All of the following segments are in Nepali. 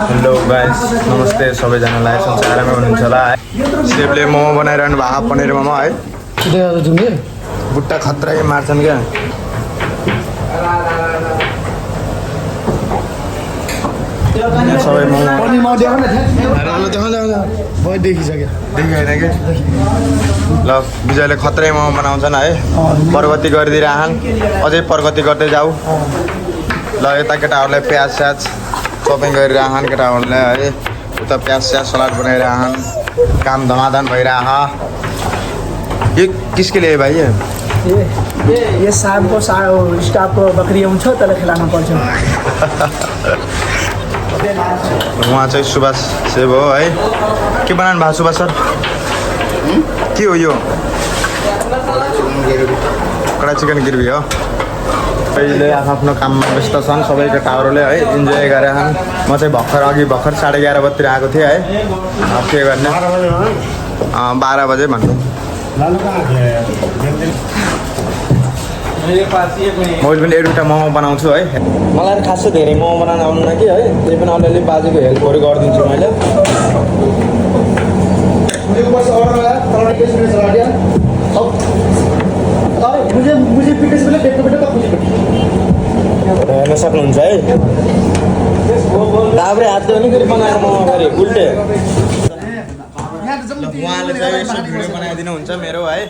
हेलो गाइस, नमस्ते सबैजनालाई। संसारमा हुनुहुन्छ होला है। सेफले मोमो बनाइरहनु भएको, पनिर मोमो है। बुट्टा खतरा मार्छन् क्या। सबै मोमो देखिसक्यो, देखि होइन कि। ल विजयले खत्रै मोमो बनाउँछन् है। प्रगति गरिदिइरहन्, अझै प्रगति गर्दै जाऊ। ल यता केटाहरूलाई प्याज स्याज चपिङ गरिरहन्, केटाहरूलाई है। उता प्याज स्याज सलाद बनाइरहन्, काम धमाधम भइरह। ये किसके लिए भाइ? ये शाम को स्टाफ को बकरी हुन्छ त्यसलाई खिलाउनु पर्छ। उहाँ चाहिँ सुभाष सेव हो है। के बनाउनु भएको सुभाष सर? के हो यो? कडा चिकन गिर्वी हो। सबैले आफ्नो काममा व्यस्त छन्, सबै केटाहरूले है इन्जोय गरेछन्। म चाहिँ भर्खर 11:30 बजीतिर आएको थिएँ है। के गर्ने, 12 बजे भन्नु। मैले पनि एउटा मोमो बनाउँछु है। मलाई खासै धेरै मोमो बनाउन आउनुहुन्न कि है। त्यही पनि अलिअलि बाजेको हेल्पहरू गरिदिन्छु मैले। हेर्न सक्नुहुन्छ है। दाब्रे हातले पनि फेरि बनाएर मोमो गरे उल्टे। उहाँले चाहिँ यसो भिडियो बनाइदिनुहुन्छ मेरो है।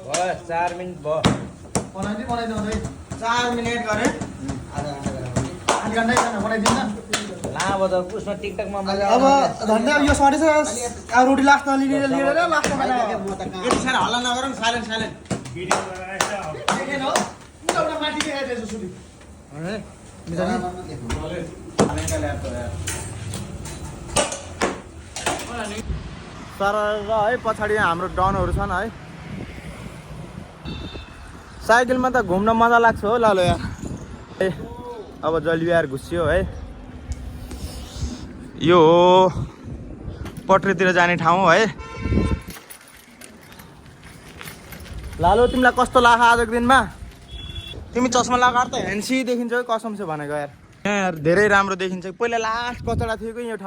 बस 4 मिनट भयो। 4 मिनट गरे अब उसमा टिकटकमा अब धन्य यो सडेछ रोटी लास्टमा लिएर लास्टमा यति साह्रो हल्ला नगरौँ। साइलेन्ट माथि देखाइदिएछ सुली सर है। पछाडि हाम्रो डनहरू छन् है। साइकलमा त घुम्न मजा लाग्छ हो। लालो यार अब जलबिहार घुसियो है। यो हो पट्रीतिर जाने ठाउँ है। लालो तिमीलाई कस्तो लाग्छ आजको दिनमा? तिमी चस्मा लगाएर त ह्यान्सी देखिन्छ कसम से भनेको यार। यहाँ धेरै राम्रो देखिन्छ। पहिला लास्ट कचडा थियो कि यो ठाउँ।